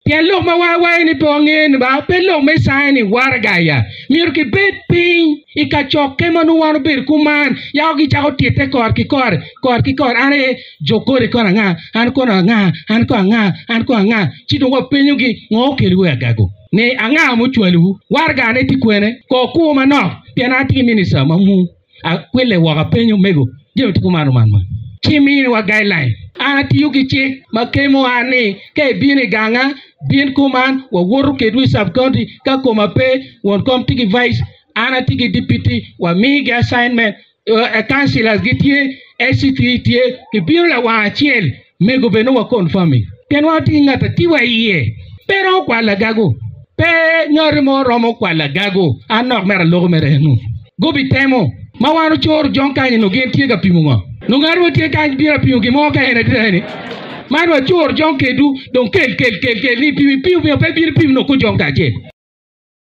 Pien lok ma wan waco ni pe wangeyo ni ba pe lok me signing waraga ya. Myero kibed piny i kacokke ma nongo wan obedo kuman yako gicako tite kore ki kore, kore ki kore an aye jo kodi kono anga, an kono anga, an kono anga, an kono anga ci dong wapenyogi ngo okeliwu i agago ni anga mucwalowu, waragane tye kwene, ko kur manok pien an atye ki minista ma mu. Akwille woko apenyo omego jami tye kuman oman man ci miniwa guideline. An atiyo ki cik ma kemo an ni ka ibino i ganga bin kuman wawoto kedwu i sub county ka koma pe won kom tye ki vice an atye ki deputy wamigi assignment councillors gitye SCT tye kibino lawang acel Mego bene wa confirming pien wan watye ki ngat atye wa iye pe romo kwalo agago pe ngati mo romo kwalo agago an nok mere aloko mere enu gubi temo ma wan ocoro jong kany eno gin tye ka pimo ngo nongo ngati mo tye kany bino apimo gin mo ka en adita eni man wacoro jong kedu dong kel kel kel kel ni pimo ipimo pingo pe bino ipimo noko jong kacel.